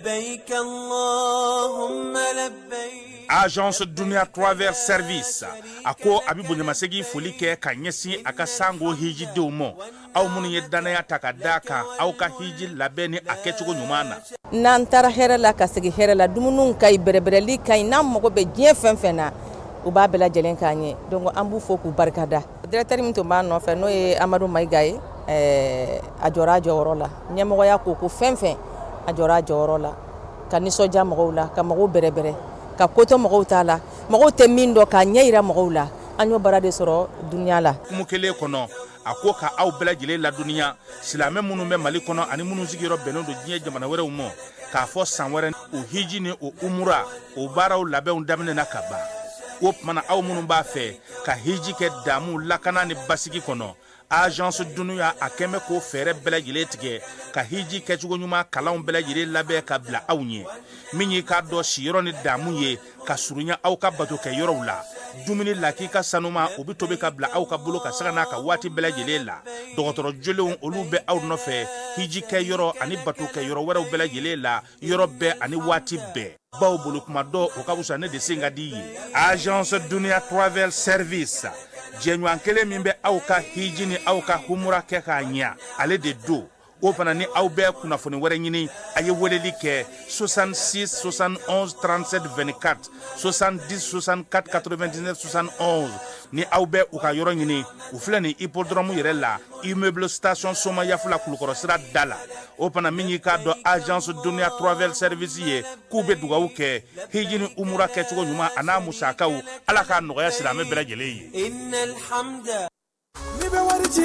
لبيك اللهم لبيك. Agence Dunia Travel Service a ko a bɛ bonyamasegin foli kɛ ka ɲɛsin a ka sango hijidenw ma, aw minnu ye dannaya ta ka da kan aw ka hiji labɛn ni a kɛcogo ɲuman na. N'an taara hɛrɛ la ka segin hɛrɛ la, dumuniw ka ɲi, bɛrɛbɛrɛli ka ɲi. N'an mago bɛ diɲɛ fɛn fɛn na, u b'a bɛɛ lajɛlen k'an ye. Donc an b'u fo k'u barikada. Directeur min tun b'a nɔfɛ, n'o ye Amadu Mayiga ye, a jɔra a jɔyɔrɔ la. Ɲɛmɔgɔya ko ko fɛn fɛn, a jɔra a jɔyɔrɔ la ka nisɔndiya mɔgɔw la, ka mɔgɔw bɛrɛbɛrɛ, ka kotɔ mɔgɔw t'a la, mɔgɔw tɛ min dɔn, k'a ɲɛ yira mɔgɔw la. An y'o baara de sɔrɔ Dunia la. Kumu kelen kɔnɔ, a ko ka aw bɛɛ lajɛlen ladɔnniya, silamɛ minnu bɛ Mali kɔnɔ ani minnu sigiyɔrɔ bɛnnen don diɲɛ jamana wɛrɛw ma, k'a fɔ san wɛrɛ o hiji ni o umura, o baaraw labɛnw daminɛna ka ban. O tuma na, aw minnu b'a fɛ ka hiji kɛ damu, lakana ni basigi kɔnɔ, Agence Dunia a kɛn bɛ k'o fɛɛrɛ bɛɛ lajɛlen tigɛ ka hiji kɛcogo ɲuman kalanw bɛɛ lajɛlen labɛn ka bila aw ɲɛ. Min y'i k'a dɔn siyɔrɔ ni damu ye ka surunya aw ka bato kɛ yɔrɔw la, dumuni lakika sanuma, o bɛ tobi ka bila aw ka bolo ka saga n'a ka waati bɛɛ lajɛlen la. Dɔgɔtɔrɔ jolenw, olu bɛ aw nɔfɛ hiji kɛ yɔrɔ ani bato kɛ yɔrɔ wɛrɛw bɛɛ lajɛlen la, yɔrɔ bɛɛ ani waati bɛɛ. Baw bolo kuma dɔ, o ka fisa ne de sen ka di ye. Agence Dunia Travel Service, jɛɲɔgɔn kelen min bɛ aw ka hiji ni aw ka humura kɛ k'a ɲɛ, ale de don. O fana ni aw bɛ kunnafoni wɛrɛ ɲini, a ye weleli kɛ 66 71 37 24, 70 64 99 71. Ni aw bɛ u ka yɔrɔ ɲini, u filɛ nin hippodrome yɛrɛ la, immeuble Station Somayaf la, Kulukɔrɔ sira da la. O fana, min y'i k'a dɔn Agence Dunia Travel Service ye, k'u bɛ dugawu kɛ hiji ni umura kɛcogo ɲuman a n'a musakaw, Ala k'a nɔgɔya silamɛ bɛɛ lajɛlen ye. إن الحمد N'i bɛ wari ci,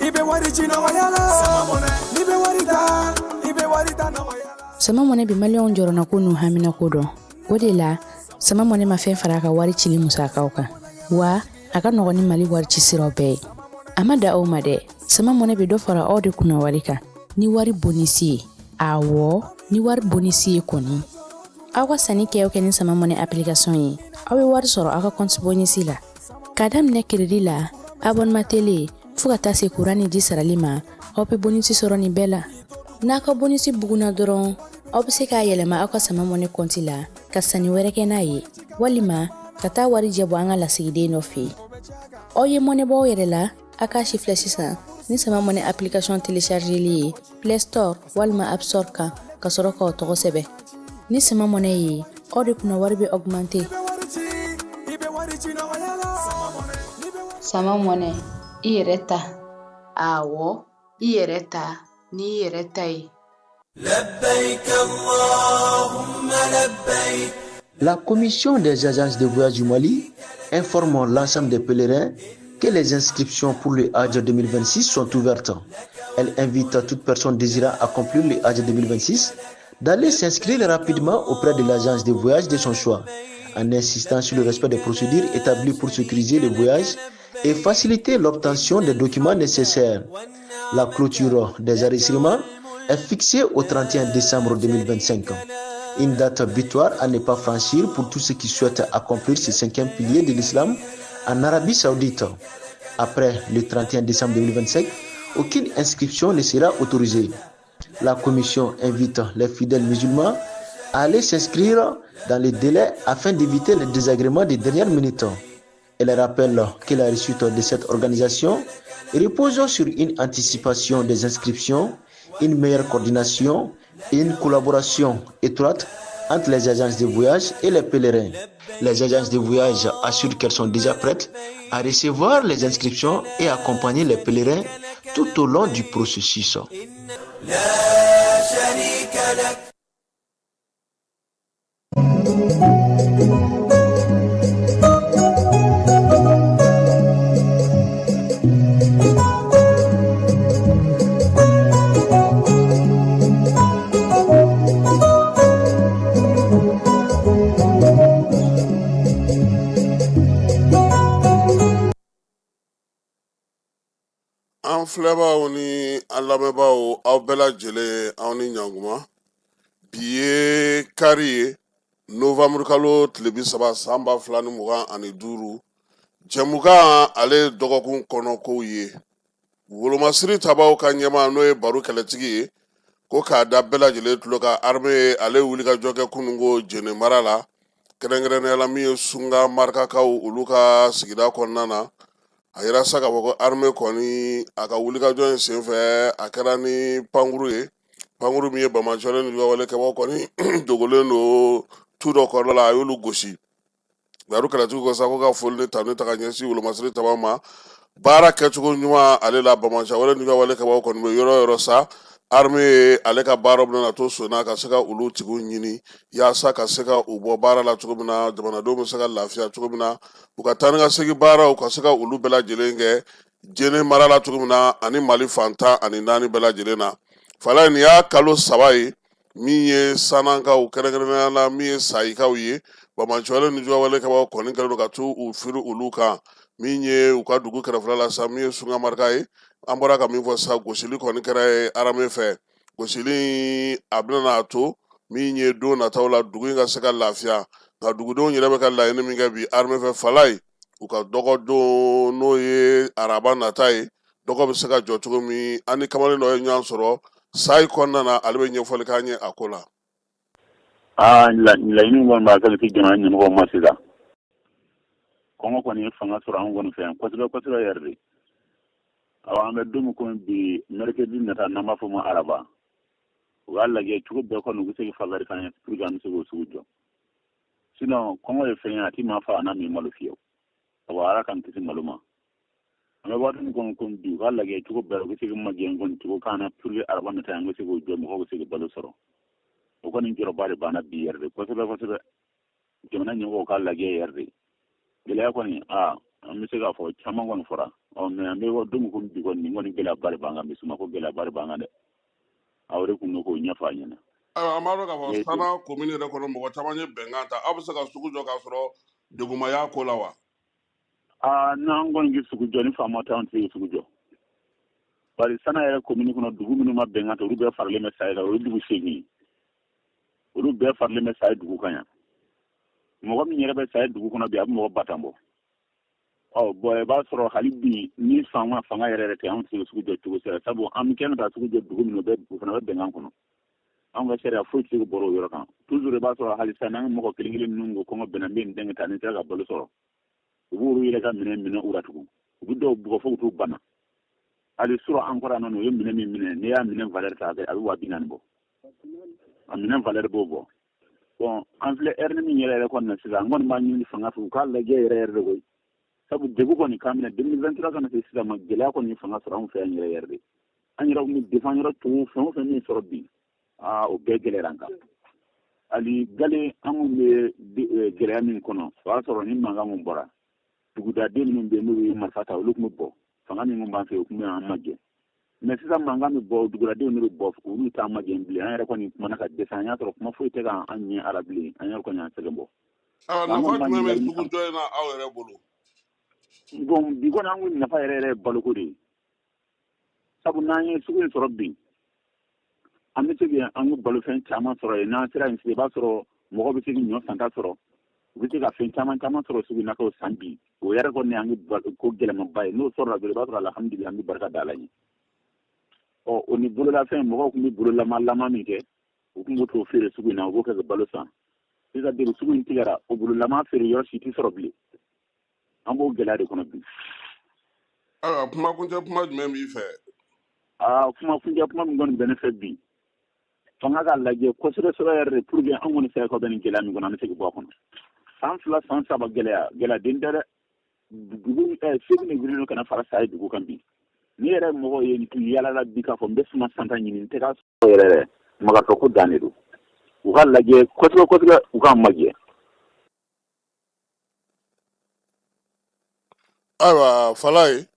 i bɛ wari ci nɔgɔya la. N'i bɛ wari ta, i bɛ wari ta nɔgɔya la. Sama Money bɛ maliyɛnw jɔrɔnako n'u haminako dɔn. O de la, Sama Money ma fɛn fara a ka wari cili musakaw kan, wa a ka nɔgɔn ni Mali wari ci siraw bɛɛ ye. A ma da aw ma dɛ, Sama Money bɛ dɔ fara aw de kunna wari kan ni wari bonus ye. Awɔ, ni wari bonus ye kɔni, aw ka sanni kɛ o kɛ ni Sama Money application ye, aw bɛ wari sɔrɔ aw ka compte bonus la. K'a daminɛ crédit la, abonnement télé, fo ka taa se kuran ni ji sarali ma, aw bɛ bonus sɔrɔ nin bɛɛ la. N'a ka bonus bugunna dɔrɔn, aw bɛ se k'a yɛlɛma aw ka Sama Money compte la ka sanni wɛrɛ kɛ n'a ye, walima ka taa wari jɛ bɔ an ka lasigiden dɔ fɛ yen. Aw ye mɔnɛ bɔ aw yɛrɛ la, a k'a si filɛ sisan ni Sama Money application téléchargeli ye Play Store walima App Store kan, ka sɔrɔ k'aw tɔgɔ sɛbɛn. Ni Sama Money ye, aw de kunna wari bɛ augmenter. I bɛ wari ci, i bɛ wari ci nɔgɔya la. N'i bɛ wari Sama Money, i yɛrɛ ta. Awɔ, i yɛrɛ ta n'i yɛrɛ ta ye. لبيك اللهم لبيك. La commission des agences de voyage du Mali informe l'ensemble des pèlerins que les inscriptions pour le Hajj 2026 sont ouvertes. Elle invite toute personne désirant accomplir le Hajj 2026 d'aller s'inscrire rapidement auprès de l'agence de voyage de son choix, en insistant sur le respect des procédures établies pour sécuriser le voyage et faciliter l'obtention des documents nécessaires. La clôture des enregistrements est fixée au 31 décembre 2025. Une date butoir à ne pas franchir pour tous ceux qui souhaitent accomplir ce cinquième pilier de l'islam en Arabie Saoudite. Après le 31 décembre 2025, aucune inscription ne sera autorisée. La commission invite les fidèles musulmans à aller s'inscrire dans les délais afin d'éviter les désagréments des dernières minutes. Elle rappelle que la réussite de cette organisation repose sur une anticipation des inscriptions, une meilleure coordination et une collaboration étroite entre les agences de voyage et les pèlerins. Les agences de voyage assurent qu'elles sont déjà prêtes à recevoir les inscriptions et accompagner les pèlerins tout au long du processus. لا شريك لك. An filɛbaaw ni an lamɛnbaaw, aw bɛɛ lajɛlen, aw ni ɲankuma. Bi ye kari ye, novanburukalo tile 30, san 2025. Jɛmukan ale ye dɔgɔkun kɔnɔkow ye. Wolomasiri tabaw ka ɲɛmaa, n'o ye baro kɛlɛtigi ye. Ko k'a da bɛɛ lajɛlen tulo kan, armée ale wulikajɔ kɛ kununko Jene mara la, kɛrɛnkɛrɛnnenya la min ye Sunga Marikakaw olu ka sigida kɔnɔna na. A yira sa k'a fɔ ko armée kɔni a ka wulikajɔ in senfɛ, a kɛra ni pankuru ye, pankuru min ye banbaanciwale ni juguyawale kɛbaaw kɔni dogolen don tu dɔ kɔnɔna la, a y'olu gosi. Daru kɛlɛtigiw ko sa ko ka foli ni tanu ta ka ɲɛsin wolomasiri taba ma baara kɛcogo ɲuman ale la. Banbaanciwale ni juguyawale kɛbaaw kɔni bɛ yɔrɔ o yɔrɔ sa, armée ale ka baara bɛna to sonna ka se ka olu tigiw ɲini yaasa ka se ka u bɔ baara la cogo min na, jamanadenw bɛ se ka lafiya cogo min na, u ka taa ni ka segin baaraw ka se ka olu bɛɛ lajɛlen kɛ Jene mara la cogo min na ani Mali fan 14 bɛɛ lajɛlen na. Falaye, nin y'a kalo 3 ye min ye Sanankaw, kɛrɛnkɛrɛnnenya la min ye Sayikaw ye, banbaanciwale ni juguyawale kɛbaaw kɔni kɛlen don ka t'u u firi olu kan min ye u ka dugu kɛrɛfɛla la sa, min ye Sunga Marika ye. An bɔra ka min fɔ sa, gosili kɔni kɛra ye armée fɛ. Gosili a bɛna n'a to min ye don nataw la dugu in ka se ka lafiya. Nka dugudenw yɛrɛ bɛ ka laɲini min kɛ bi armée fɛ, Falaye, u ka dɔgɔ don, n'o ye araba nata ye, dɔgɔ bɛ se ka jɔ cogo min. An ni kamalen dɔ ye ɲɔgɔn sɔrɔ Sayi kɔnɔna na, ale bɛ ɲɛfɔli k'an ye a ko la. Aa, laɲini kɔni b'a kɛ se jamana ɲɛmɔgɔw ma sisan. Kɔngɔ kɔni ye fanga sɔrɔ an kɔni fɛ yan kosɛbɛ kosɛbɛ yɛrɛ de. Awa, an bɛ don min komi bi, mercredi nata n'an b'a fɔ ma araba, u b'a lajɛ cogo bɛɛ kɔni u bɛ se ka faveur k'an ye pour que an bɛ se k'o sugu jɔ. Sinon kɔngɔ ye fɛn ye, a ti maa fa a n'a min malo fiyewu. Awa, Ala k'an kisi malo ma. An bɛ waati min kɔni komi bi, u k'a lajɛ cogo bɛɛ u bɛ se ka magɛn kɔni cogo k'an na pour que araba nata an bɛ se k'o jɔ, mɔgɔw bɛ se ka balo sɔrɔ. O kɔni jɔrɔba de b'an na bi yɛrɛ de kosɛbɛ kosɛbɛ. Jamana ɲɛmɔgɔw k'a lajɛ yɛrɛ de. Gɛlɛya kɔni, aa, an bɛ se k'a fɔ caman kɔni fɔra. Ɔ, mais an bɛ don min komi bi kɔni, nin kɔni gɛlɛyaba de b'an kan. Misuma ko gɛlɛyaba de b'an kan dɛ. Aw de kun don k'o ɲɛfɔ a ɲɛna. Ayiwa, an b'a dɔn k'a fɔ Sana komini yɛrɛ kɔnɔ, mɔgɔ caman ye bɛnkan ta. Aw bɛ se ka sugu jɔ k'a sɔrɔ degun ma y'a ko la wa? Aa, n'an kɔni k'i sugu jɔ ni faama tɛ, an tɛ se sugu jɔ, bari Sana yɛrɛ komini kɔnɔ, dugu minnu ma bɛnkan ta, olu bɛɛ faralen bɛ Sayi kan. O ye dugu 8 ye, olu bɛɛ faralen bɛ Sayi dugu kan yan. Mɔgɔ min yɛrɛ bɛ Sayi dugu kɔnɔ bi, a bɛ mɔgɔ 10,000 bɔ. Ɔ bɔn, i b'a sɔrɔ hali bi ni fanga fanga yɛrɛ yɛrɛ tɛ, anw tɛ se sugu jɔ cogo si la, sabu an bɛ kɛ ka taa sugu jɔ dugu min, o bɛ o fana bɛ bɛnkan kɔnɔ. Anw ka sariya foyi tɛ se ka bɔrɔ o yɔrɔ kan. Toujours i b'a sɔrɔ halisa n'an ka mɔgɔ kelen kelen ninnu ko kɔngɔ bɛnna, n bɛ nin dɛngɛ ta ni n sera ka balo sɔrɔ, u b'olu yɛrɛ ka minɛn minɛ u la tugun. U bɛ dɔw bugɔ fo k'u t'u bana. Hali surɔ an kɔrɔ yan nɔ, u ye minɛn min minɛ, n'i y'a minɛn valeur ta, a bɛ 40.000 bɔ. A minɛn valeur b'o bɔ. Bon, an filɛ heure min yɛrɛ yɛrɛ kɔni na sisan, an kɔni b'a ɲini fanga fɛ u k'a lajɛ yɛrɛ yɛrɛ de koyi, sabu degun kɔni k'an minɛ 2023 ka na se sisan ma. Gɛlɛya kɔni ye fanga sɔrɔ anw fɛ yan yɛrɛ yɛrɛ de. An yɛrɛ tun bɛ defan yɔrɔ cogo fɛn o fɛn min sɔrɔ bi, aa, o bɛɛ gɛlɛyara an kan. Hali gale an kun bɛ gɛlɛya min kɔnɔ, o y'a sɔrɔ ni mankan min bɔra, dugudaden minnu bɛ yen n'olu ye marifa ta, olu tun bɛ bɔ. Fanga min tun b'an fɛ, o tun bɛ an magɛn. Mais sisan mankan bɛ bɔ, duguladenw de bɛ bɔ, olu t'an magɛn bilen. An yɛrɛ kɔni kumana ka dɛsɛ, an y'a sɔrɔ kuma foyi tɛ k'an ɲɛ a la bilen. An yɛrɛ kɔni y'an sɛgɛn bɔ. Nafa jumɛn bɛ sugu jɔ in na aw yɛrɛ bolo? Bon, bi kɔni an ko nafa yɛrɛ yɛrɛ ye baloko de ye, sabu n'an ye sugu in sɔrɔ bi, an bɛ se ka an ka balofɛn caman sɔrɔ yen. N'an sera yen sisan, i b'a sɔrɔ mɔgɔ bɛ se ka ɲɔ santa sɔrɔ, u bɛ se ka fɛn caman caman sɔrɔ sugu in na k'o san bi. O yɛrɛ kɔni y'an ka ko gɛlɛmanba ye. N'o sɔrɔla dɔrɔn, i b'a sɔrɔ alhamdulilayi, an bɛ barika da Ala ye. Ɔ, o ni bololafɛn, mɔgɔw tun bɛ bololama lama min kɛ, u tun b'o t'o feere sugu in na, u b'o kɛ ka balo san. Sisan depi sugu in tigɛra, o bololama feere yɔrɔ si tɛ sɔrɔ bilen. An b'o gɛlɛya de kɔnɔ bi. Ayiwa, kumakuncɛ kuma jumɛn b'i fɛ? Aa, kumakuncɛ kuma min kɔni bɛ ne fɛ bi, fanga k'a lajɛ kosɛbɛ sɛbɛ yɛrɛ de pour que an kɔni Sayikaw bɛ nin gɛlɛya min kɔnɔ, an bɛ se ka bɔ a kɔnɔ. San 2, san 3, gɛlɛya gɛlɛya den tɛ dɛ. Dugu 8 de wulilen ka na fara Sayi dugu kan bi. Ne yɛrɛ mɔgɔ ye yalala bi k'a fɔ n bɛ suma santa ɲini, n tɛ k'a sɔrɔ yɛrɛ yɛrɛ. Magatɔ ko dan de don. U k'a lajɛ kosɛbɛ kosɛbɛ, u k'an magɛn. Ayiwa Falaye,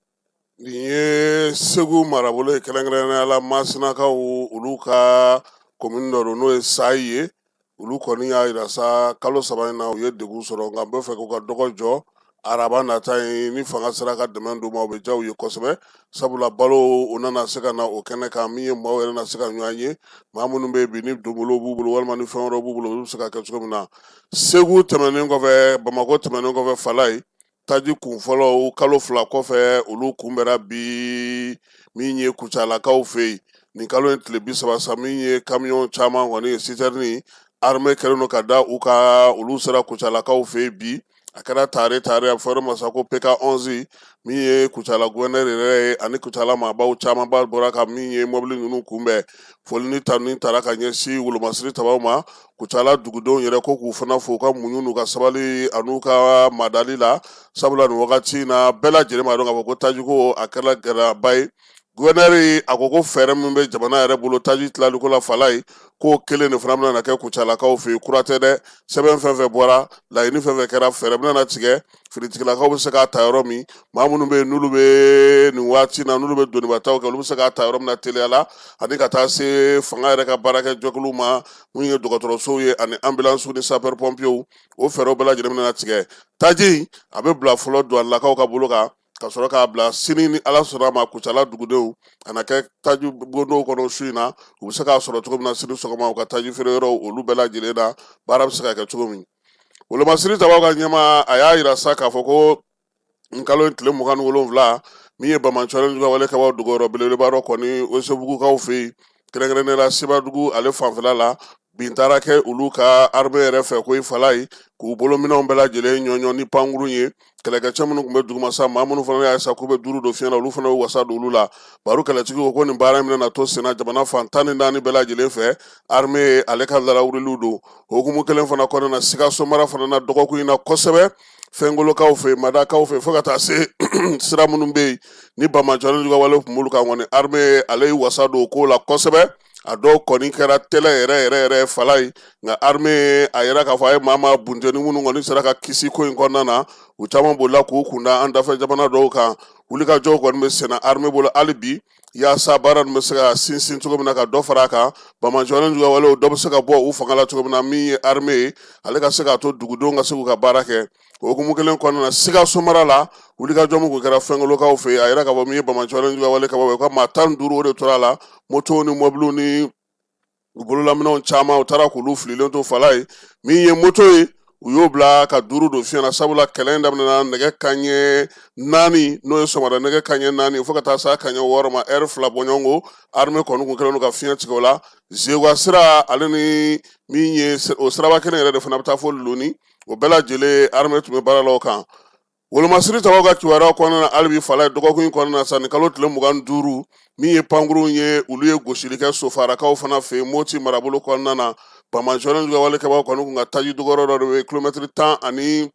nin ye Segu marabolo ye, kɛrɛnkɛrɛnnenya la Masinakaw olu ka komini dɔ don, n'o ye Sayi ye. Olu kɔni y'a yira sa, kalo 3 in na, u ye degun sɔrɔ, nka n bɛ fɛ k'u ka dɔgɔ jɔ araba nata in. Ni fanga sera ka dɛmɛ d'u ma, o bɛ diya u ye kosɛbɛ, sabula balo o nana se ka na o kɛnɛ kan, min ye maaw yɛrɛ na se ka ɲɔgɔn ye. Maa minnu bɛ yen bi, ni donbolo b'u bolo walima ni fɛn wɛrɛw b'u bolo, olu bɛ se ka kɛ cogo min na. Segu tɛmɛnen kɔfɛ, Bamakɔ tɛmɛnen kɔfɛ, Falaye, taji kun fɔlɔw kalo 2 kɔfɛ, olu kunbɛra bi min ye Kucalakaw fɛ yen. Nin kalo in tile 30 sa, min ye kamiyɔn caman kɔni ye, sitɛrini armée kɛlen don ka da u kan, olu sera Kucalakaw fɛ yen bi. A kɛra tare tare, a fɔ yɔrɔ ma sa ko PK 11. Min ye Kucala gouverneur yɛrɛ ye ani Kucala maabaw camanba bɔra ka min ye mɔbili ninnu kunbɛn. Foli ni tanuni taara ka ɲɛsin wolomasiri tabaw ma. Kucala dugudenw yɛrɛ ko k'u fana fo u ka muɲu n'u ka sabali an'u ka madali la, sabula nin wagati in na, bɛɛ lajɛlen b'a dɔn k'a fɔ ko tajiko a kɛra gɛlɛyaba ye. Gouverneur a ko ko fɛɛrɛ min bɛ jamana yɛrɛ bolo taji tilaliko la Falaye, k'o kelen de fana bɛna kɛ Kucalakaw fɛ yen. Kura tɛ dɛ, sɛbɛn fɛn fɛn bɔra, laɲini fɛn fɛn kɛra, fɛɛrɛ bɛna na tigɛ finitigilakaw bɛ se k'a ta yɔrɔ min, maa minnu bɛ yen n'olu bɛ nin waati na, n'olu bɛ donibataw kɛ, olu bɛ se k'a ta yɔrɔ min na teliya la, ani ka taa se fanga yɛrɛ ka baarakɛ jɛkuluw ma, mun ye dɔgɔtɔrɔsow ye ani ambulansiw ni sapeur pompiers. O fɛɛrɛw bɛɛ lajɛlen bɛna tigɛ. Taji a bɛ bila fɔlɔ duwanilakaw ka bolo kan, ka sɔrɔ k'a bila sini ni Ala sɔnna a ma. Kucala dugudenw a na kɛ taji bondow kɔnɔ su in na, u bɛ se k'a sɔrɔ cogo min na sini sɔgɔma, u ka taji feere yɔrɔw olu bɛɛ lajɛlen na, baara bɛ se ka kɛ cogo min. Wolomasiri tabaw ka ɲɛmaa a y'a yira sa k'a fɔ ko nin kalo in tile 27, min ye banbaanciwale juguwale kɛbaaw dogoyɔrɔ belebeleba dɔ kɔni Osebugukaw fɛ yen, kɛrɛnkɛrɛnnenya la Sebadugu ale fanfɛla la, bin taara kɛ olu ka armée yɛrɛ fɛ ko i Falaye, k'u bolominɛnw bɛɛ lajɛlen ɲɔɲɔ ni pankurun ye. Kɛlɛkɛcɛ minnu tun bɛ duguma sa, maa minnu fana y'a sa k'u bɛ duuru don fiɲɛ na, olu fana y'u wasa don olu la. Baro kɛlɛtigi ko ko nin baara in bɛna to senna jamana fan 14 bɛɛ lajɛlen fɛ. Armée ale ka larawuliliw don hukumu kelen fana kɔnɔna na Sikaso mara fana na dɔgɔkun in na kosɛbɛ, Fɛnkolokaw fɛ, Madakaw fɛ, fo ka taa se sira minnu bɛ yen ni banbaanciwale juguya wale tun b'olu kan kɔni, armée ale y'i wasa don o ko la kosɛbɛ. A dɔw kɔni kɛra tɛlɛ yɛrɛ yɛrɛ yɛrɛ Falaye, nka armée a yira k'a fɔ a ye maa maa bunteni minnu kɔni sera ka kisi ko in kɔnɔna na, u caman bolila k'u kunda an dafɛ jamana dɔw kan. Wulikajɔw kɔni bɛ senna armée bolo hali bi, yaasa baara ninnu bɛ se ka sinsin cogo min na, ka dɔ fara a kan, banbaanciwale juguya walew dɔ bɛ se ka bɔ u fanga la cogo min na. Min ye armée ye, ale ka se k'a to dugudenw ka se k'u ka baara kɛ. O hukumu kelen kɔnɔna na, Sikaso mara la, wulikajɔ min kun kɛra Fɛnkolokaw fɛ yen, a yira k'a fɔ min ye banbaanciwale juguya wale kɛbaaw ye, ka maa 15 o de tora a la. Motow ni mɔbiliw ni u bololaminɛnw caman, u taara k'olu fililen to Falaye. Min ye moto ye, u y'o bila ka duuru don fiɲɛ na, sabula kɛlɛ in daminɛna nɛgɛ kanɲɛ 4, n'o ye sɔgɔmada nɛgɛ kanɲɛ 4, fo ka taa se kanɲɛ 6 ma, ɛri 2 bɔɲɔgɔnko. Armée kɔni kun kɛlen don ka fiɲɛ tigɛ o la. Zeguwa sira ale ni min ye o siraba kelen yɛrɛ de fana bɛ taa fo Loni, o bɛɛ lajɛlen armée tun bɛ baara la o kan. Wolomasiri tabaw ka kibaruya kɔnɔna na hali bi Falaye, dɔgɔkun in kɔnɔna na sa, nin kalo tile 25, min ye pankurunw ye, olu ye gosili kɛ Sofarakaw fana fɛ yen, Moti marabolo kɔnɔna na. Banbaanciwale juguya wale kɛbaaw kɔni kun ka taji dogoyɔrɔ dɔ de bɛ kilomɛtiri 19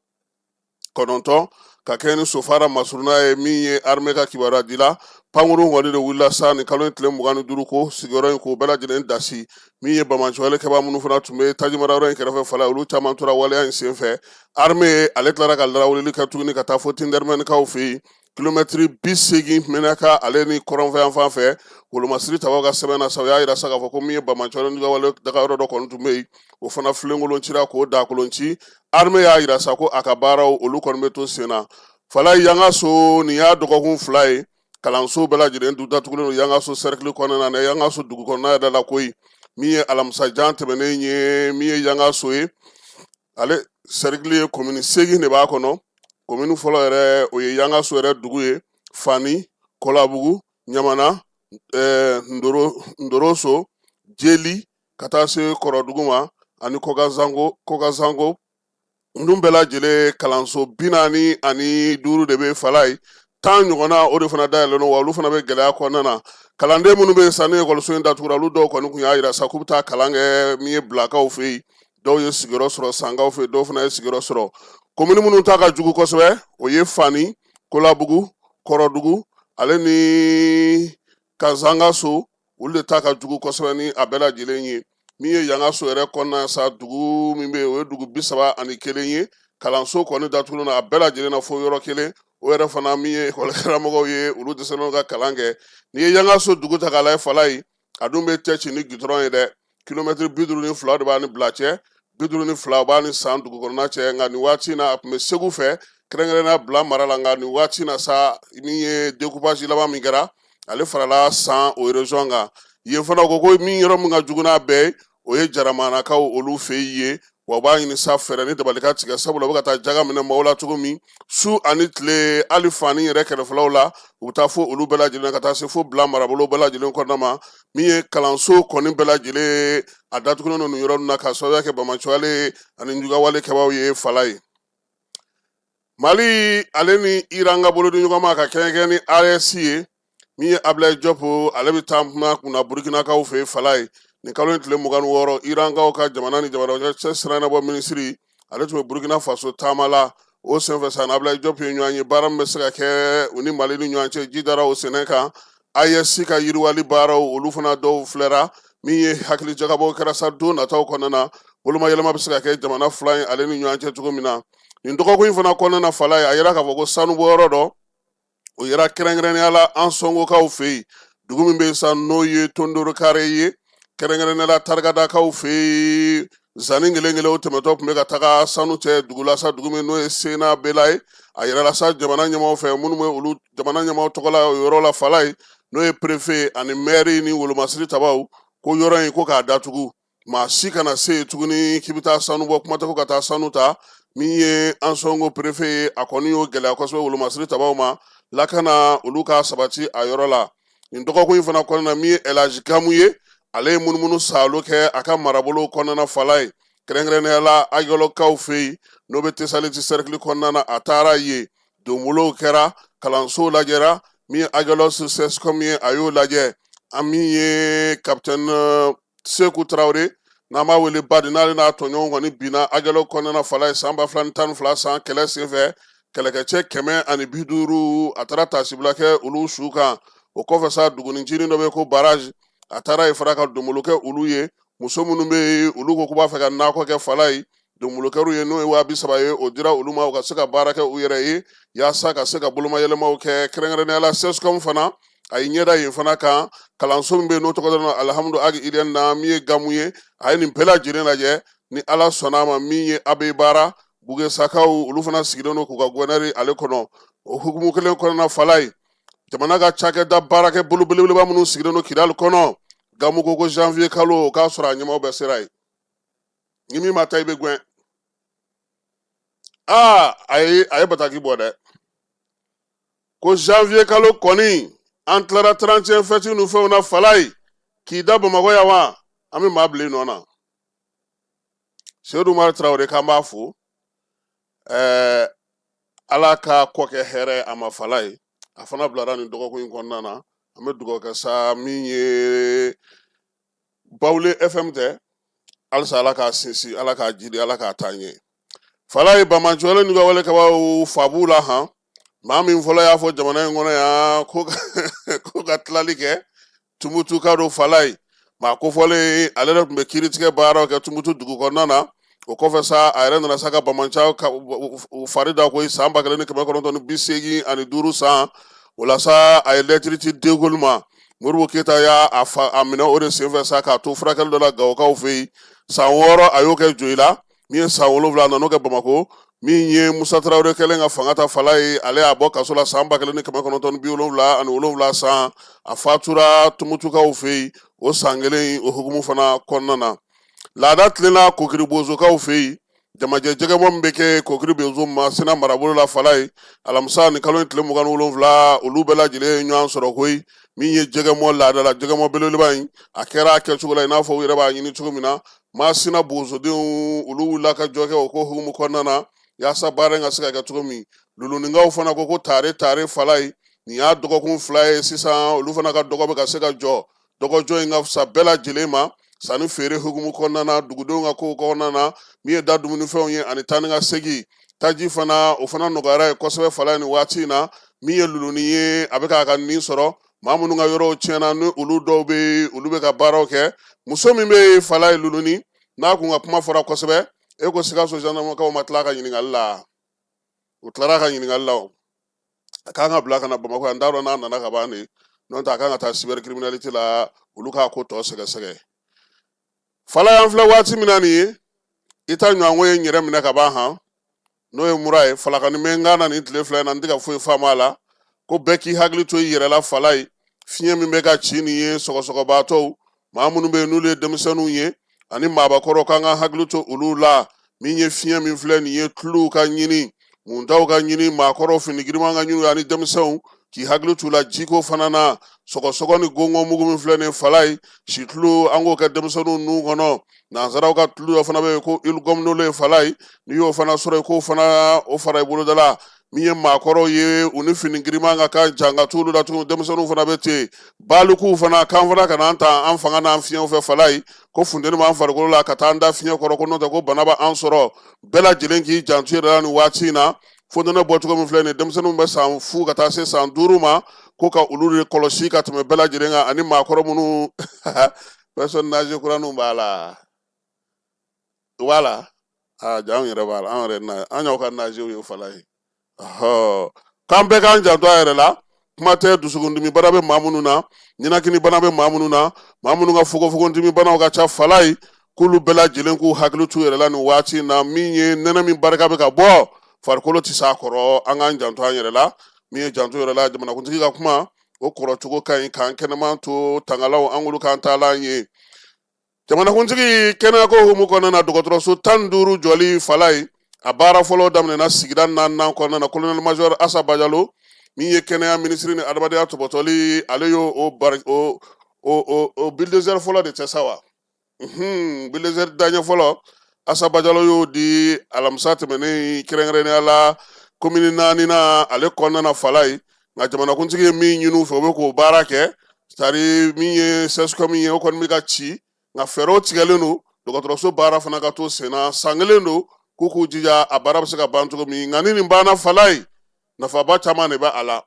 ka kɛ ni Sofara masuruna ye. Min ye armée ka kibaruya di la, pankurun kɔni de wulila sa nin kalo in tile 25 ko sigiyɔrɔ in k'o bɛɛ lajɛlen dasi. Min ye banbaanciwale kɛbaa minnu fana tun bɛ taji marayɔrɔ in kɛrɛfɛ Falaye, olu caman tora waleya in senfɛ. Armée ale tilara ka larawulili kɛ tuguni ka taa fo Tindɛrimɛnikaw fɛ yen, kilomɛtiri 80 Menaka ale ni kɔrɔnfɛ yan fan fɛ. Wolomasiri tabaw ka sɛbɛn na sa, u y'a yira sa k'a fɔ ko min ye banbaanciwale juguya wale dagayɔrɔ dɔ kɔni tun bɛ yen, o fana filenkolon cira k'o dakolon ci. Armée y'a yira sa ko a ka baaraw olu kɔni bɛ to sen na Falaye. Yangaso, nin y'a dɔgɔkun 2 ye, kalanso bɛɛ lajɛlen du datugulen don Yangaso cercle kɔnɔna na, Yangaso dugu kɔnɔna yɛrɛ la koyi. Min ye alamisa jan tɛmɛnen ye, min ye Yangaso ye, ale cercle ye komini 8 de b'a kɔnɔ. Komini fɔlɔ yɛrɛ, o ye Yangaso yɛrɛ dugu ye, Fani, Kɔlabugu, Ɲamana, Ndoroso, Jeli, ka taa se Kɔrɔdugu ma ani Kɔkazango. Ninnu bɛɛ lajɛlen kalanso 45 de bɛ Falaye, 10 ɲɔgɔnna o de fana dayɛlɛlen don, wa olu fana bɛ gɛlɛya kɔnɔna na. Kalanden minnu bɛ yen sa ni ekɔliso in datugura, olu dɔw kɔni tun y'a yira sa k'u bɛ taa kalan kɛ min ye Bilakaw fɛ yen, dɔw ye sigiyɔrɔ sɔrɔ Sankaw fɛ yen, dɔw fana ye sigiyɔrɔ sɔrɔ. Komini minnu ta ka jugu kosɛbɛ, o ye Fani, Kolabugu, Kɔrɔdugu ale ni Kazangaso, olu de ta ka jugu kosɛbɛ ni a bɛɛ lajɛlen ye. Min ye Yangaso yɛrɛ kɔnɔna sa, dugu min bɛ yen, o ye dugu 31 ye. Kalanso kɔni datugulen don a bɛɛ lajɛlen na fo yɔrɔ kelen, o yɛrɛ fana min ye ekɔlikaramɔgɔw ye, olu dɛsɛlen ka kalan kɛ. N'i ye Yangaso dugu ta k'a lajɛ Falaye, a dun bɛ tɛ ci ni gitɔrɔn ye dɛ, kilomɛtiri 52 de b'a ni Bila cɛ, 52 b'a ni San dugu kɔnɔna cɛ. Nka nin waati in na, a tun bɛ Segu fɛ, kɛrɛnkɛrɛnnenya Bila mara la. Nka nin waati in na sa, min ye découpage laban min kɛra, ale farala San o région kan. Yen fana ko ko min yɔrɔ min ka jugu n'a bɛɛ ye, o ye Jaramanakaw olu fɛ yen. Wa u b'a ɲini sa fɛɛrɛ ni dabali ka tigɛ, sabula u bɛ ka taa jaga minɛ maaw la cogo min su ani tile, hali fani yɛrɛ kɛrɛfɛlaw la, u bɛ taa fo olu bɛɛ lajɛlen ka taa se fo bila marabolo bɛɛ lajɛlen kɔnɔna ma. Min ye kalanso kɔni bɛɛ lajɛlen a datugulen don nin yɔrɔ ninnu na k'a sababuya kɛ banbaanciwale ani jugawale kɛbaaw ye. Falaye, Mali ale ni Iran ka bolodiɲɔgɔnma ka kɛɲɛ ni AES ye, min ye Ablaye Diop, ale bɛ taa kuma kunna Burukinakaw fɛ. Falaye, nin kalo in tile 26, Irankaw ka jamana ni jamana cɛ sira ɲɛnabɔ minisiri, ale tun bɛ Burukina Faso taama la. O senfɛ sa, Ablaye Diop ye ɲɔgɔn ye, baara min bɛ se ka kɛ u ni Mali ni ɲɔgɔn cɛ, ji dara o sɛnɛ kan. AES ka yiriwali baaraw, olu fana dɔw filɛra. Min ye hakili jagabɔ kɛra sa, don nataw kɔnɔna na, bolomayɛlɛma bɛ se ka kɛ jamana fila in ale ni ɲɔgɔn cɛ cogo min na. Nin dɔgɔkun in fana kɔnɔna na, Falaye, a yira k'a fɔ ko sanubɔyɔrɔ dɔ o yera kɛrɛnkɛrɛnnenya la Ansɔngokaw fɛ yen, dugu min bɛ yen sa n'o ye Tondorokare ye, kɛrɛnkɛrɛnnenya la Tarigadakaw fɛ yen. Zani kelen kelen o tɛmɛtɔ tun bɛ ka taga sanu cɛ dugu la sa, dugu min n'o ye Sena Bela ye. A yirala sa jamana ɲɛmaaw fɛ, minnu bɛ olu jamana ɲɛmaaw tɔgɔ la o yɔrɔ la, Falaye, n'o ye préfet ani maire ni wolomasiri tabaw, ko yɔrɔ in ko k'a datugu, maa si kana se yen tuguni k'i bɛ taa sanu bɔ, kuma tɛ ko ka taa sanu ta. Min ye Ansɔngo préfet ye, a kɔni y'o gɛlɛya kosɛbɛ wolomasiri tabaw ma, lakana olu ka sabati a yɔrɔ la. Nin dɔgɔkun in fana kɔnɔna na, min ye Elaji Gamu ye, ale ye munumunu saalo kɛ a ka marabolo kɔnɔna, Falaye, kɛrɛnkɛrɛnnenya la Agelɔkaw fɛ yen, n'o bɛ Tesaliti sɛrikili kɔnɔna na. A taara yen, donbolow kɛra, kalansow lajɛra. Min ye Agelɔs CSCOM ye, a y'o lajɛ. A min ye kapitɛni Seku Tarawele, n'an b'a wele Badi, n'ale n'a tɔɲɔgɔnw kɔni binna Agelɔ kɔnɔna, Falaye, san 2012 san kɛlɛ senfɛ, kɛlɛkɛcɛ 150, a taara taasibila kɛ olu su kan. O kɔfɛ sa, dugunicinin dɔ bɛ ko Barage, a taara yen fana ka donbolo kɛ olu ye. Muso minnu bɛ yen, olu ko k'u b'a fɛ ka nakɔ kɛ, Falaye, donbolo kɛr'u ye, n'o ye 30.000 ye, o dira olu ma u ka se ka baara kɛ u yɛrɛ ye yaasa ka se ka bolomayɛlɛmaw kɛ. Kɛrɛnkɛrɛnnenya la CSCOM fana, a ye ɲɛda yen fana kan, kalanso min bɛ yen n'o tɔgɔ dalen don Alihamudu Agi Idɛni na. Min ye Gamu ye, a ye nin bɛɛ lajɛlen lajɛ. Ni Ala sɔnna a ma, min ye Abe Bara Bugesakaw, olu fana sigilen don k'u ka guvɛnɛri ale kɔnɔ. O hukumu kelen kɔnɔna, Falaye, jamana ka cakɛda baarakɛ bolo belebeleba minnu sigilen don Kidali kɔnɔ, Gamu ko ko janvier kalo o k'a sɔrɔ a ɲɛmaaw bɛɛ sera yen. Ni min ma taa, i bɛ gɛn. Aa, a ye bataki bɔ dɛ, ko janvier kalo kɔni, an tilara 31 fɛti ni fɛnw na, Falaye, k'i da Bamakɔ yan wa, an bɛ maa bila i nɔ na. Seyidu Umaru Tarawele, k'an b'a fo, Ala ka kɔ kɛ hɛrɛ a ma. Falaye, a fana bilara nin dɔgɔkun in kɔnɔna na. An bɛ dugawu kɛ sa, min ye Bawule FM tɛ halisa, Ala k'a sinsin, Ala k'a jidi, Ala k'a taa ɲɛ. Falaye, banbaanciwale n'u ka wale kabaw fa b'u la han. Maa min fɔlɔ y'a fɔ jamana in kɔnɔ yan ko ka tilali kɛ, Tumutu ka don, Falaye, maa kofɔlen, ale yɛrɛ tun bɛ kiiritigɛ baaraw kɛ Tumutu dugu kɔnɔna na. O kɔfɛ sa, a yɛrɛ nana sa ka banbaanci ka fari da koyi san 1985 san. O la sa, a ye lɛtiri ci De Gaulle ma. Modibo Keyita y'a a fa a minɛ o de senfɛ sa, k'a to furakɛli dɔ la Gawokaw fɛ yen. San 6 a y'o kɛ Joyila, min ye san 7 a nan'o kɛ Bamakɔ. Min ye Musa Tarawele kɛlen ka fanga ta, Falaye, ale y'a bɔ kaso la san 1977 san. A fatura Tumutukaw fɛ yen o san kelen in, o hukumu fana kɔnɔna na. Laada tilenna Kokiri Bozokaw fɛ yen, jamajɛ jɛgɛbɔ min bɛ kɛ Kokiri Bozo Masina marabolo la, Falaye, alamisa ni kalo in tile 27, olu bɛɛ lajɛlen ye ɲɔgɔn sɔrɔ koyi. Min ye jɛgɛmɔ laadala jɛgɛmɔ belebeleba in, a kɛra a kɛcogo la i n'a fɔ u yɛrɛ b'a ɲini cogo min na. Masina bozodenw, olu wulila ka jɔ kɛ o ko hukumu kɔnɔna na yaasa baara in ka se ka kɛ cogo min. Luluninkaw fana ko tare tare, Falaye, nin y'a dɔgɔkun 2 ye sisan, olu fana ka dɔgɔ bɛ ka se ka jɔ. Dɔgɔjɔ in ka fisa bɛɛ lajɛlen ma sanni feere hukumu kɔnɔna na, dugudenw ka kow kɔnɔna na, min ye da dumunifɛnw ye ani taa ni ka segin. Taji fana, o fana nɔgɔyara ye kosɛbɛ, Falaye, nin waati in na. Min ye Luluni ye, a bɛ k'a ka nin sɔrɔ. Maa minnu ka yɔrɔw tiɲɛna, ni olu dɔw bɛ yen, olu bɛ ka baaraw kɛ. Muso min bɛ yen, Falaye, Luluni, n'a kun ka kuma fɔra kosɛbɛ, e ko Sikaso gendarmekaw ma tila ka ɲininkali la, u tilara ka ɲininkali la o. A kan ka bila ka na Bamakɔ yan, n t'a dɔn n'a nana ka ban de, n'o tɛ a kan ka taa cybercriminalité la, olu k'a ko tɔ sɛgɛsɛgɛ. Falaye, an filɛ waati min na nin ye, i ta ɲɔgɔnko ye n yɛrɛ minɛ ka ban han, n'o ye mura ye. Falakani bɛ n kan na nin tile 2 in na, n tɛ ka foyi faamu a la. Ko bɛɛ k'i hakili to i yɛrɛ la, Falaye. Fiɲɛ min bɛ ka ci nin ye, sɔgɔsɔgɔbaatɔw, maa minnu bɛ yen n'olu ye denmisɛnninw ye ani maabakɔrɔw, k'an ka hakili to olu la. Min ye fiɲɛ min filɛ nin ye, tuluw ka ɲini, muntaw ka ɲini, maakɔrɔw fini giriman ka ɲini ani denmisɛnw k'i hakili t'u la jiko fana na. Sɔgɔsɔgɔ ni gɔngɔn mugu min filɛ nin falaye, situlu an k'o kɛ denmisɛnninw nun kɔnɔ. Nansaraw ka tulu dɔ fana bɛ yen ko huile gommolée falaye, n'i y'o fana sɔrɔ i k'o fana o fara i boloda la. Min ye maakɔrɔw ye, u ni fini giriman ka kan, janga t'olu la tugun. Denmisɛnninw fana bɛ ten, balikuw fana k'an fana kana an ta an fanga n'an fiɲɛw fɛ falaye, ko funteni b'an farikolo la ka taa an da fiɲɛ kɔrɔ, ko n'o tɛ ko bana b'an sɔrɔ. Bɛɛ lajɛlen k'i janto i yɛrɛ la nin waati in na. Fonɛnɛ bɔcogo min filɛ nin, denmisɛnninw bɛ san fu ka taa se san 5 ma, ko ka olu de kɔlɔsi ka tɛmɛ bɛɛ lajɛlen kan, ani maakɔrɔ minnu personne âgée kuraninw b'a la, u b'a la. Aa ja, anw yɛrɛ b'a la, anw yɛrɛ na, an y'aw ka nazew ye falaye. Ɔhɔ, k'an bɛɛ k'an janto a yɛrɛ la. Kuma tɛ dusukundimi bana bɛ maa minnu na, ninakili bana bɛ maa minnu na, maa minnu ka fogofogodimi banaw ka ca falaye, k'olu bɛɛ lajɛlen k'u hakili t'u yɛrɛ la nin waati in na. Min ye nɛnɛ min barika bɛ ka bɔ, farikolo tɛ s'a kɔrɔ, an k'an janto an yɛrɛ la. Min ye janto yɛrɛ la, jamanakuntigi ka kuma o kɔrɔcogo ka ɲi, k'an kɛnɛman to tangalaw, an k'olu k'an taalan ye. Jamanakuntigi kɛnɛyako hukumu kɔnɔna na, dɔgɔtɔrɔso 15 jɔli falaye, a baara fɔlɔ daminɛna sigida naaninan kɔnɔna na. Colonel major Asa Bajalo, min ye kɛnɛya minisiri ni adamadenya tɔpɔtɔli, ale y'o o bari o o o o bulldozer fɔlɔ de tɛ sa wa, bulldozer daɲɛ fɔlɔ, Asa Bajalo y'o di alamisa tɛmɛnen, kɛrɛnkɛrɛnnenya la komini naaninan ale kɔnɔna na falaye. Nka jamanakuntigi ye min ɲini u fɛ, u bɛ k'o baara kɛ. C'est-à-dire min ye CSCOM ye, o kɔni bɛ ka ci, nka fɛɛrɛw tigɛlen don dɔgɔtɔrɔso baara fana ka to sen na. San kelen don, k'u k'u jija a baara bɛ se ka ban cogo min. Nka ni nin banna falaye, nafaba caman de bɛ a la.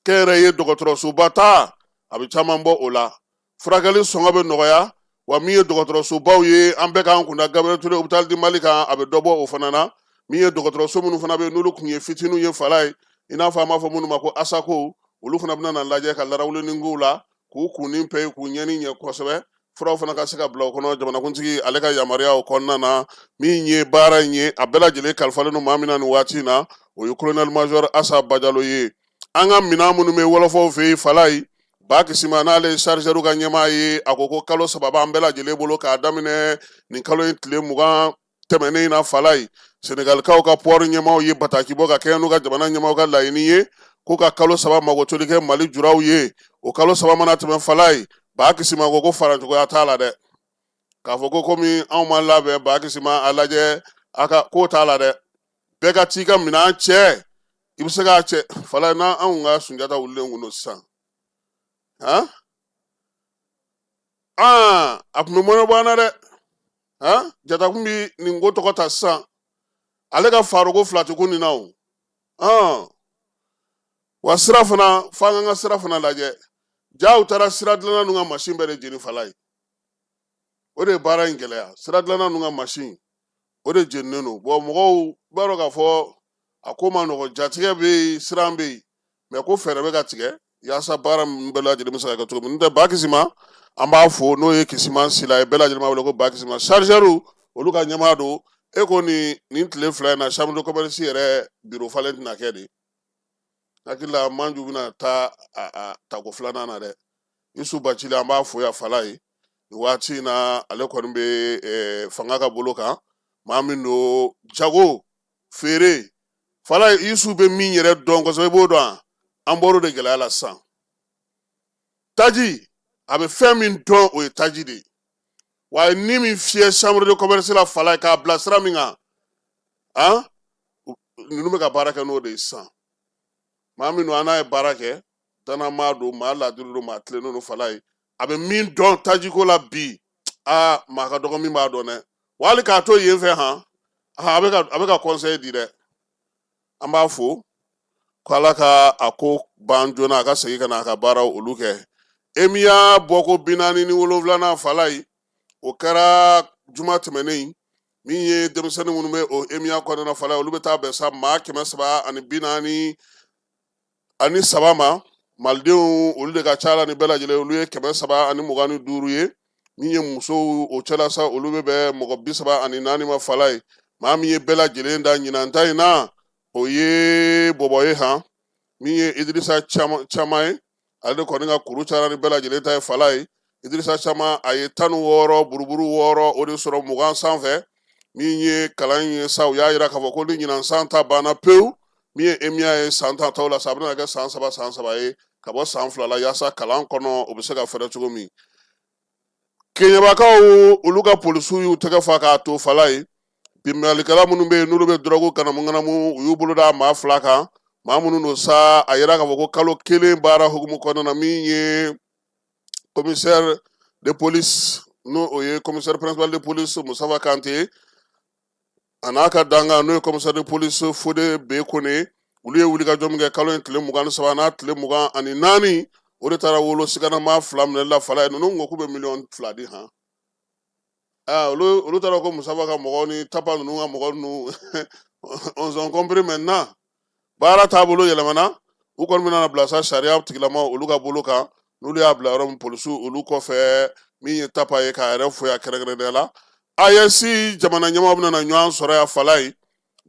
Kɛnyɛrɛye dɔgɔtɔrɔsoba ta, a bɛ caman bɔ o la, furakɛli sɔngɔ bɛ nɔgɔya. Wa min ye dɔgɔtɔrɔsobaw ye, an bɛɛ k'an kunda Gabriel Touré hôpital du Mali kan, a bɛ dɔ bɔ o fana na. Min ye dɔgɔtɔrɔso minnu fana bɛ yen, n'olu tun ye fitininw ye falaye, i n'a fɔ an b'a fɔ minnu ma ko asako, olu fana bɛna na lajɛ ka larawulini k'u la, k'u kunni pɛ, k'u ɲɛni ɲɛ kosɛbɛ, furaw fana ka se ka bila o kɔnɔ. Jamanakuntigi ale ka yamaruya o kɔnɔna na, min ye baara in ye, a bɛɛ lajɛlen kalifalen don maa min na nin waati in na, o ye colonel major Asa Bajalo ye. An ka minɛn minnu bɛ wɔlɔfɔw fɛ yen falaye, Ba Kisima, n'ale ye chargeur ka ɲɛmaa ye, a ko ko kalo 3 b'an bɛɛ lajɛlen bolo k'a daminɛ nin kalo in tile 20 tɛmɛnen in na falaye. Senegalikaw ka port ɲɛmaaw ye bataki bɔ ka kɛɲɛ n'u ka jamana ɲɛmaaw ka laɲini ye, k'u ka kalo 3 magotoli kɛ Mali juraw ye. O kalo 3 mana tɛmɛ falaye, Ba Kisima ko ko faracogoya t'a la dɛ. K'a fɔ ko komi anw ma labɛn, Ba Kisima a lajɛ a ka ko t'a la dɛ. Bɛɛ ka t'i ka minɛn cɛ, i bɛ se k'a cɛ falaye. N'an anw ka Sunjata wulilen kun don sisan, han, aa a tun bɛ mɔnɛ bɔ an na dɛ. Han, Jata kun bi nin ko tɔgɔ ta sisan, ale ka faroko fila tɛ ko nin na o. Han, wa sira fana, f'an k'an ka sira fana lajɛ. Jaw taara sira dilanna ninnu ka masin bɛɛ de jeni falaye, o de ye baara in gɛlɛya. Sira dilanna ninnu ka masin, o de jeninen don. Bɔn, mɔgɔw b'a dɔn k'a fɔ a ko ma nɔgɔn, jatigɛ bɛ yen, siran bɛ yen, mɛ ko fɛɛrɛ bɛ ka tigɛ yaasa baara ninnu bɛɛ lajɛlen bɛ se ka kɛ cogo min. N'o tɛ, Ba Kisima, an b'a fo, n'o ye Kisima Sila ye, bɛɛ lajɛlen b'a wele ko Ba Kisima, chargeur olu ka ɲɛmaa don. E ko nin tile 2 in na, chambre de commerce yɛrɛ biro falen tɛna kɛ de. Hakili la Manju bɛna taa a tako filanan na dɛ. Isu Bacili, an b'a fo yan falaye nin waati in na. Ale kɔni bɛ fanga ka bolo kan, maa min don jago feere falaye. Isu bɛ min yɛrɛ dɔn kosɛbɛ, i b'o dɔn, an bɔr'o de gɛlɛya la sisan. Taji, a bɛ fɛn min dɔn, o ye taji de ye. Wa a ye ni min fiyɛ chambre de commerce la falaye, k'a bila sira min kan, han, ninnu bɛ ka baara kɛ n'o de ye sisan. Maa min don, an n'a ye baara kɛ, dannamaa don, maa laadiri don, maa tilennen don falaye. A bɛ min dɔn tajiko la bi, aa maa ka dɔgɔ min b'a dɔn dɛ. Wa hali k'a to yen fɛ, han, a bɛ ka conseil di dɛ. An b'a fo ko Ala ka a ko ban joona, a ka segin ka na a ka baaraw olu kɛ. EMIA bɔko 47nan falaye, o kɛra juma tɛmɛnen. Min ye denmisɛnnin minnu bɛ o EMIA kɔnɔna falaye, olu bɛ taa bɛn sa maa 343 ma. Malidenw, olu de ka ca la ni bɛɛ lajɛlen, olu ye 325 ye. Min ye musow o cɛla sa, olu bɛ bɛn mɔgɔ 34 ma falaye. Maa min ye bɛɛ lajɛlen da ɲinan ta in na, o ye bɔbɔ ye, han, min ye Idirisa Caman ye. Ale de kɔni ka kuru cayara ni bɛɛ lajɛlen ta ye falaye. Idirisa Caman, a ye 16 buruburu 6 o de sɔrɔ 20 sanfɛ. Min ye kalan ye sa, u y'a yira k'a fɔ ko ni ɲinan san ta banna pewu, min ye EMIA ye san ta taw la sa, a bɛna kɛ san 3 san 3 ye ka bɔ san 2 la, yaasa kalan kɔnɔ o bɛ se ka fɛrɛ cogo min. Keɲɛbakaw olu ka polisiw y'u tɛgɛ fa k'a to Falayi. Binkannikɛla minnu bɛ yen n'olu bɛ dɔrɔgu ŋanamu ŋanamu, u y'u bolo da maa 2 kan, maa minnu don sa, a yira k'a fɔ ko kalo 1 baara hukumu kɔnɔna na, min ye commissaire de police, n'o o ye commissaire principal de police Mustafa Kante, a n'a ka dankan n'o ye commissaire de police Fode B Kone, olu ye wulikajɔ min kɛ kalo in tile 23 n'a tile 24, o de taara wolo siganamaa 2 minɛli la Falayi. Ninnu ko k'u bɛ miliyɔn 2 di han. Olu taara ko Mustafa ka mɔgɔw ni Tapa ninnu ka mɔgɔ ninnu, on s'est compris maintenant. Baara taabolo yɛlɛmana, u kɔni bɛna bila sa sariya tigilamaw olu ka bolo kan, n'olu y'a bila yɔrɔ min, polisiw olu kɔfɛ. Min ye Tapa ye, k'a yɛrɛ fo yan kɛrɛnkɛrɛnnenya la, AES jamana ɲɛmaaw bɛna ɲɔgɔn sɔrɔ yan Falayi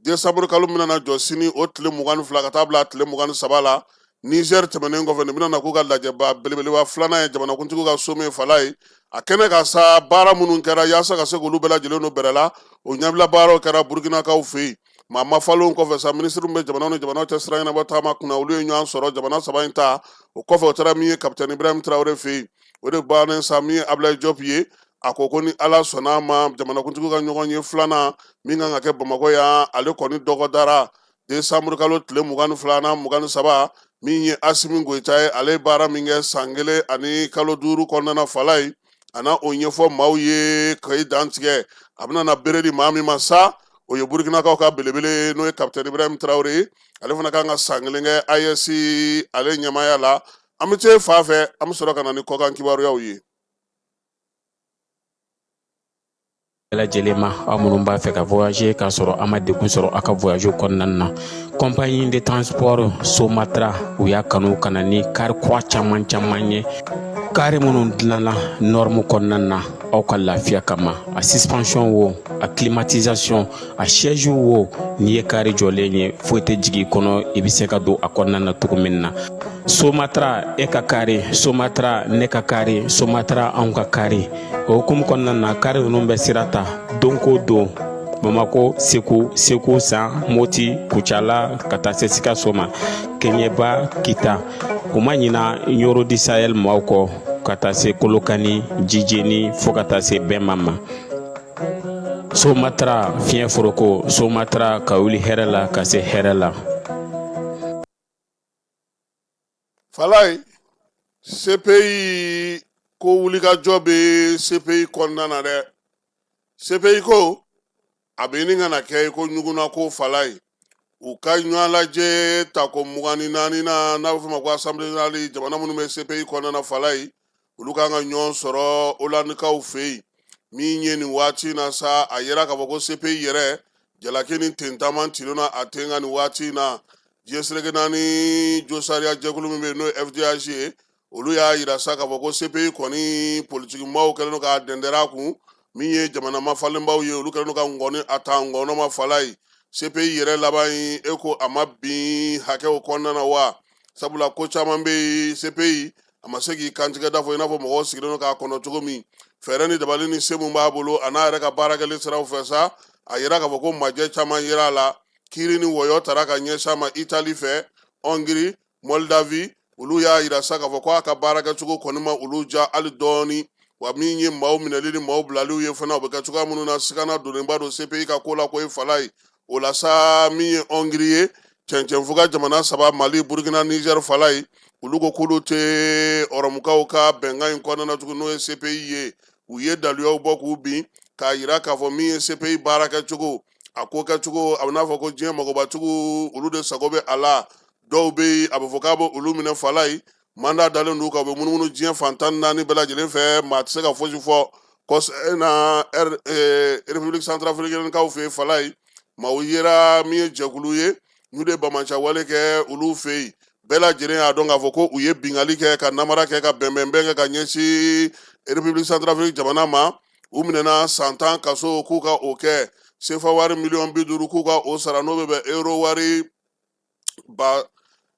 desanburu kalo bɛna na jɔ sini o tile 22 ka taa bila tile 23 la. Niger tɛmɛnen kɔfɛ, nin bɛna na k'u ka lajɛba belebeleba filanan ye jamanakuntigiw ka sommet Falayi. A kɛnɛ kan sa, baara minnu kɛra yaasa ka se k'olu bɛɛ lajɛlen don bɛrɛ la, o ɲɛbila baaraw kɛra Burukinakaw fɛ yen. Maa mafalenw kɔfɛ sa, minisiri bɛ jamana ni jamana cɛ sira ɲɛnabɔ taama kunna, olu ye ɲɔgɔn sɔrɔ jamana 3 in ta. O kɔfɛ, o taara min ye kapitɛni Ibrahim Traoré fɛ yen. O de bannen sa, min ye Ablaye Diop ye, a ko ko ni Ala sɔnna a ma, jamanakuntigiw ka ɲɔgɔn ye filanan min kan ka kɛ Bamakɔ yan, ale kɔni dɔgɔdara desanburu kalo tile 22 n'a 23. Min ye Asimi Goyita ye, ale ye baara min kɛ san 1 ani kalo 5 kɔnɔna na Falayi, a na o ɲɛfɔ maaw ye k'i dantigɛ. A bɛna na bere di maa min ma sa, o ye Burukinakaw ka belebele, n'o ye kapitɛni Ibrahim Traoré ye. Ale fana kan ka san 1 kɛ AES ale ɲɛmaaya la. An bɛ se fan fɛ, an bɛ sɔrɔ ka na ni kɔkan kibaruyaw ye. Bɛɛ lajɛlen ma, aw minnu b'a fɛ ka voyager k'a sɔrɔ a ma degun sɔrɔ aw ka voyage kɔnɔna na, compagnie de transport Somatra, u y'a kanu ka na ni kari kura caman caman ye, kari minnu dilanna norme kɔnɔna na aw ka lafiya kama. A suspension wo, a climatisation, a siège wo, n'i ye kari jɔlen ye, foyi tɛ jigin i kɔnɔ, i bɛ se ka don a kɔnɔna na cogo min na. Somatra, e ka kari Somatra, ne ka kari Somatra, anw ka kari. O hukumu kɔnɔna na, kari ninnu bɛ sira ta don ko don Bamako, Segu, Segu San, Moti, Kucala, ka taa se Sikaso ma, Keɲeba, Kita. U ma ɲina Ɲoro du Sahel maaw kɔ, ka taa se Kolokani, Jijeni, fo ka taa se Bɛnma ma. Somatra, fiɲɛ foroko Somatra, ka wuli hɛrɛ la ka se hɛrɛ la. Falayi, CPI ko wulikajɔ bɛ CPI kɔnɔna na dɛ. CPI ko a bɛ ɲini ka na kɛ ko ɲugunna ko Falayi. U ka ɲɔgɔn lajɛ tako 24 na, n'a bɛ f'o ma ko assemblée générale, jamana minnu bɛ CPI kɔnɔna na Falayi, olu kan ka ɲɔgɔn sɔrɔ Holandekaw fɛ yen. Min ye nin waati in na sa, a yira k'a fɔ ko CPI yɛrɛ jalaki ni tentaman tilen na a ten kan nin waati in na. Diɲɛ seleke naani josariya jɛkulu min bɛ yen, n'o ye FDH ye, olu y'a yira sa k'a fɔ ko CPI kɔni politikimaw kɛlen don k'a dɛndɛrɛ a kun. Min ye jamana mafalenbaw ye, olu kɛlen don ka ngɔni a ta ngɔnɔ ma Falayi. CPI yɛrɛ laban ye e ko a ma bin hakɛw kɔnɔna na wa, sabula ko caman bɛ yen, CPI a ma se k'i kantigɛ da fɔ i n'a fɔ mɔgɔw sigilen don k'a kɔnɔ cogo min. Fɛɛrɛ ni dabali ni se mun b'a bolo, a n'a yɛrɛ ka baarakɛli siraw fɛ sa, a yira k'a fɔ ko majɛ caman yera a la. Kiiri ni wɔyɔ tara ka ɲɛsin a ma Itali fɛ, Hongrie, Moldavie, olu y'a yira sa k'a fɔ ko a ka baarakɛcogo kɔni ma olu ja hali dɔɔni. Wa min ye maaw minɛli ni maaw bilaliw ye fana, o bɛ kɛ cogoya minnu na, sigana donnenba don CPI ka ko la ko ye Falayi. O la sa, min ye Hongrie ye, cɛncɛnfuga jamana 3, Mali, Burukina, Niger Falayi, olu ko k'olu tɛ ɔrɔmukaw ka bɛnkan in kɔnɔna na tugun, n'o ye CPI ye. U ye daluyaw bɔ k'u bin k'a yira k'a fɔ min ye CPI baarakɛcogo, a ko kɛcogo, a bɛ n'a fɔ ko diɲɛ magobatigiw olu de sago bɛ a la. Dɔw bɛ yen, a bɛ fɔ k'a bɛ olu minɛ Falayi, mandat dalen don kan, u bɛ munumunu diɲɛ fan 14 bɛɛ lajɛlen fɛ, maa tɛ se ka fosi fɔ. Kɔsa na, République centrafricaine kaw fɛ yen Falayi, maaw yera min ye jɛkulu ye, n'u de banbaanci wale kɛ olu fɛ yen. Bɛɛ lajɛlen y'a dɔn k'a fɔ ko u ye binkanni kɛ, ka namara kɛ, ka bɛnbɛnbɛn kɛ ka ɲɛsin République centrafrique jamana ma. U minɛna san 10 kaso, k'u ka o kɛ sefa wari miliyɔn 50 k'u ka o sara, n'o bɛ bɛn euro wari ba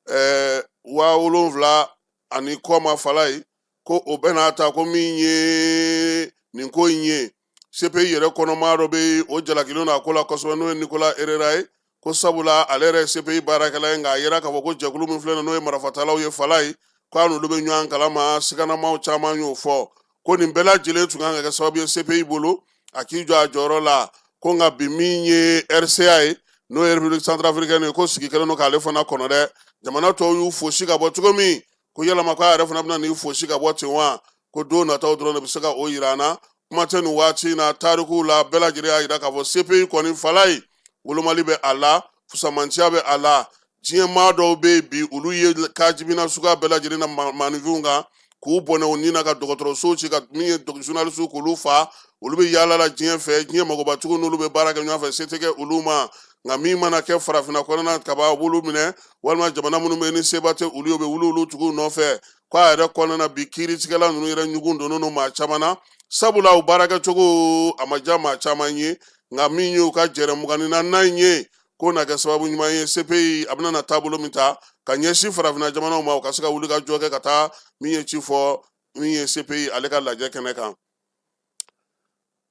7000 ani kɔ ma Falayi. Ko o bɛɛ n'a ta, ko min ye nin ko in ye, CPI yɛrɛ kɔnɔmaa dɔ bɛ yen, o jalakilen don a ko la kosɛbɛ, n'o ye Nicolas Herrera ye, ko sabula ale yɛrɛ ye CPI baarakɛla ye, nka a yera k'a fɔ ko jɛkulu min filɛ nin n'o ye marifatalaw ye Falayi, ko a n'olu bɛ ɲɔgɔn kalama. Siganamaw caman y'o fɔ ko nin bɛɛ lajɛlen tun kan ka kɛ sababu ye CPI bolo a k'i jɔ a jɔyɔrɔ la, ko nka bi min ye RCA ye, n'o ye République centrafricaine ye, ko sigi kɛlen don k'ale fana kɔnɔ dɛ. Jamana tɔw y'u fosi ka bɔ cogo min, ko yalama ko a yɛrɛ fana bɛna n'i fosi ka bɔ ten wa? Ko don nataw dɔrɔn de bɛ se ka o yira an na. Kuma tɛ nin waati in na, tarikuw la bɛɛ lajɛlen y'a yira k'a fɔ CPI kɔni Falayi, wolomali bɛ a la, fusamanciya bɛ a la. Diɲɛ maa dɔw bɛ yen bi, olu ye kajibina suguya bɛɛ lajɛlen na maaninfinw kan, k'u bɔnɛ u ni na, ka dɔgɔtɔrɔsow ci, ka min ye journalisiw k'olu fa. Olu bɛ yaala la diɲɛ fɛ, diɲɛ magobatigiw n'olu bɛ baara kɛ ɲɔgɔn fɛ, se tɛ kɛ olu ma. Nka min mana kɛ farafinna kɔnɔna kaban, u b'olu minɛ, walima jamana minnu bɛ ni seba tɛ olu ye, u bɛ wuli olu tigiw nɔfɛ. Ko a yɛrɛ kɔnɔna na bi, kiiritigɛla ninnu yɛrɛ ɲugun donnen don maa caman na, sabula u baarakɛcogo a ma diya maa caman ye. Nka min ye u ka jɛrɛ 24nan in ye, k'o na kɛ sababu ɲuman ye CPI a bɛna na taabolo min ta ka ɲɛsin farafinna jamanaw ma, u ka se ka wuli ka jɔ kɛ ka taa min ye ci fɔ min ye CPI ale ka lajɛ kɛnɛ kan.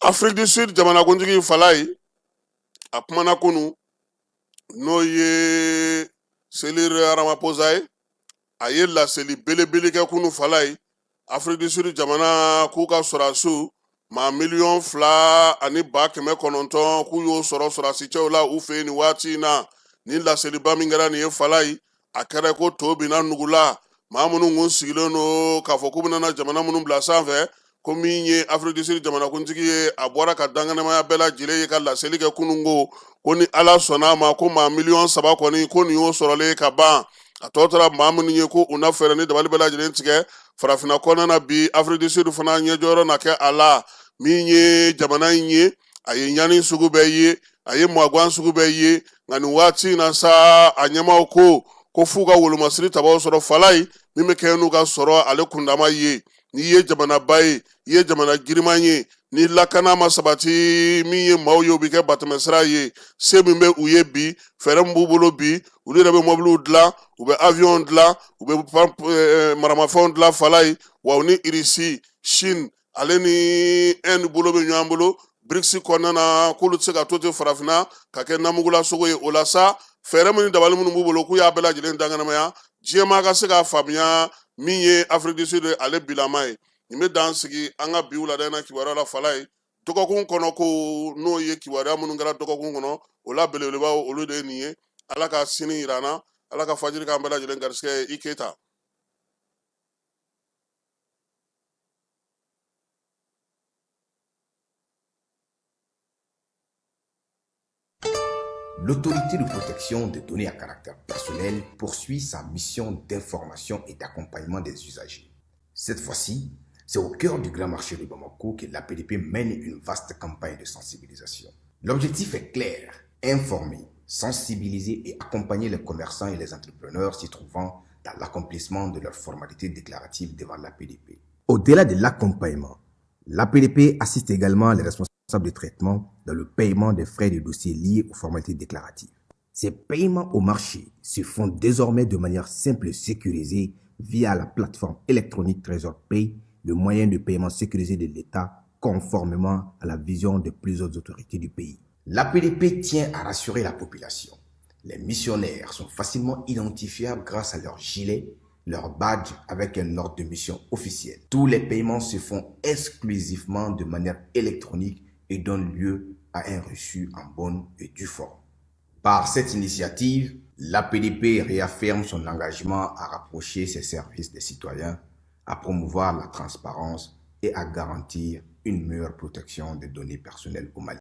Afrique du Sud jamanakuntigi Falayi, a kumana kunu, n'o ye Cyril Ramaphosa ye, a ye laseli belebele kɛ kunu Falayi. Afrique du Sud jamana k'u ka sɔrɔdasiw maa 2,900,000 k'u y'o sɔrɔ sɔrɔdasicɛw la u fɛ yen nin waati in na. Nin laseliba min kɛra nin ye Falayi, a kɛra ko to binna nugu la. Maa minnu kun sigilen don k'a fɔ k'u bɛna na jamana minnu bila sanfɛ, ko min ye Afrique du Sud jamanakuntigi ye, a bɔra ka dankɛnɛmaya bɛɛ lajɛlen ye ka laseli kɛ kunun ko ni Ala sɔnna a ma, ko maa 3 miliyɔn kɔni, ko nin y'o sɔrɔlen ka ban. A tɔ tora maa minnu ye, ko u na fɛɛrɛ ni dabali bɛɛ lajɛlen tigɛ farafinna kɔnɔna na bi. Afrique du Sud fana ɲɛjɔyɔrɔ na kɛ a la. Min ye jamana in ye, a ye ɲani sugu bɛɛ ye, a ye magan sugu bɛɛ ye, nka nin waati in na sa, a ɲɛmaaw ko f'u ka wolomasiri tabaw sɔrɔ Falayi, min bɛ kɛ n'u ka sɔrɔ ale kundama ye. N'i ye jamanaba ye, i ye jamana giriman ye, ni lakana ma sabati, min ye maaw ye, u bɛ kɛ batɛmɛsira ye. Se min bɛ u ye bi, fɛɛrɛ min b'u bolo bi, olu yɛrɛ bɛ mɔbiliw dilan, u bɛ avion dilan, u bɛ maramafɛnw dilan Falayi. Wa u ni Irisi, Chine ale ni Inde bolo bɛ ɲɔgɔn bolo BRICS kɔnɔna na, k'olu tɛ se ka to ten farafinna ka kɛ namugula sogo ye. O la sa, fɛɛrɛ minnu, dabali minnu b'u bolo, k'u y'a bɛɛ lajɛlen dankɛnɛmaya diɲɛmaa ka se k'a faamuya min ye Afrique du Sud ale bilama ye. Nin bɛ dan sigi an ka bi wulada in na kibaruya la Falayi. Dɔgɔkun kɔnɔ ko n'o ye kibaruya minnu kɛra dɔgɔkun kɔnɔ, o la belebelebaw olu de ye nin ye. Ala ka sini yira an na, Ala ka fajiri k'an bɛɛ lajɛlen garisɛgɛ ye. I Keyita. L'autorité de protection des données à caractère personnel poursuit sa mission d'information et d'accompagnement des usagers. Cette fois-ci, c'est au cœur du grand marché de Bamako que l'APDP mène une vaste campagne de sensibilisation. L'objectif est clair, informer, sensibiliser et accompagner les commerçants et les entrepreneurs s'y trouvant dans l'accomplissement de leurs formalités déclaratives devant l'APDP. Au-delà de l'accompagnement, l'APDP assiste également les responsables de traitement dans le paiement des frais de dossier liés aux formalités déclaratives. Ces paiements au marché se font désormais de manière simple et sécurisée via la plateforme électronique Trésor Pay, le moyen de paiement sécurisé de l'État conformément à la vision des plus hautes autorités du pays. L'APDP tient à rassurer la population. Les missionnaires sont facilement identifiables grâce à leur gilet, leur badge avec un ordre de mission officiel. Tous les paiements se font exclusivement de manière électronique et donnent lieu à un reçu en bonne et due forme. Par cette initiative, l'APDP réaffirme son engagement à rapprocher ses services des citoyens, à promouvoir la transparence et à garantir une meilleure protection des données personnelles au Mali.